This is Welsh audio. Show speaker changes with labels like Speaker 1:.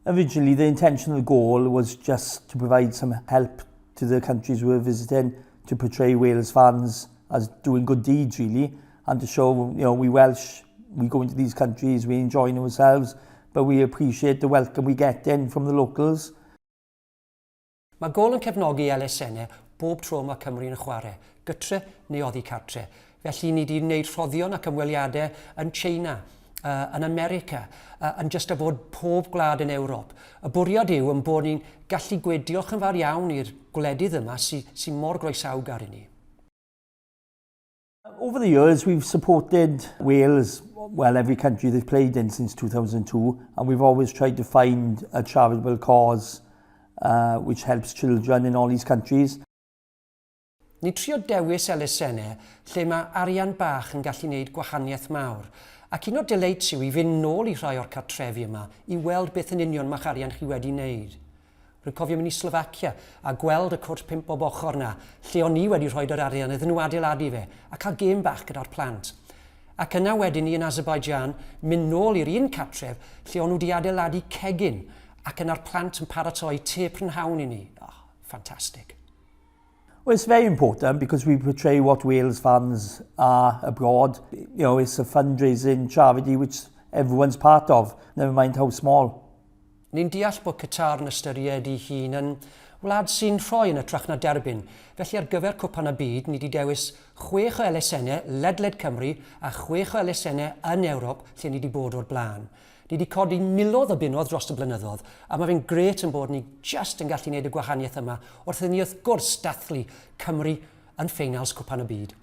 Speaker 1: Originally, the intention of the goal was just to provide some help to the countries we were visiting, to portray Wales fans as doing good deeds, really, and to show, we Welsh, we go into these countries, we enjoying ourselves, but we appreciate the welcome we get in from the locals.
Speaker 2: Mae Gôl yn cefnogi elusennau bob tro mae Cymru yn chwarae, gytre neu oddi cartre. Felly ni 'di wneud rhoddion ac ymweliadau yn China, uh, yn America, uh, yn jyst a bod pob gwlad yn Ewrop. Y bwriad yw yn bod ni'n gallu gweud diolch yn fawr iawn i'r gwledydd yma sy'n sy mor groesawgar i ni.
Speaker 1: Over the years, we've supported Wales, well, every country they've played in since 2002, and we've always tried to find a charitable cause which helps children in all these countries.
Speaker 2: Ni'n trio dewis elusennau lle mae arian bach yn gallu gwneud gwahaniaeth mawr. Ac un o'r delights yw i fynd nôl i rhai o'r cartrefi yma i weld beth yn union mae'ch arian chi wedi wneud. Rwy'n cofio mynd i Slovacia a gweld y cwrt pump bob ochr 'na, lle o'n i wedi rhoid yr arian iddyn nhw adeiladu fe, a cael gêm bach gyda'r plant. Ac yna wedyn ni yn Azerbaijan, mynd nôl i'r un cartref lle o'n nhw wedi adeiladu cegin, ac yna'r plant yn paratoi te prynhawn i ni. Oh, ffantastig.
Speaker 1: Well, it's very important because we portray what Wales fans are abroad. It's a fundraising charity which everyone's part of, never mind how small.
Speaker 2: Ni'n deall bod Qatar yn ystyried ei hun yn wlad sy'n rhoi yn hytrach na derbyn, felly ar gyfer Cwpan y Byd ni 'di dewis chwech o elusennau ledled Cymru a chwech o elusennau yn Ewrop lle ni 'di bod o'r blaen. Ni 'di codi miloedd o bunnoedd dros y blynyddoedd a ma' fe'n grêt yn bod ni jyst yn gallu neud y gwahaniaeth yma wrth i ni wrth gwrs dathlu Cymru yn ffeinals Cwpan y Byd.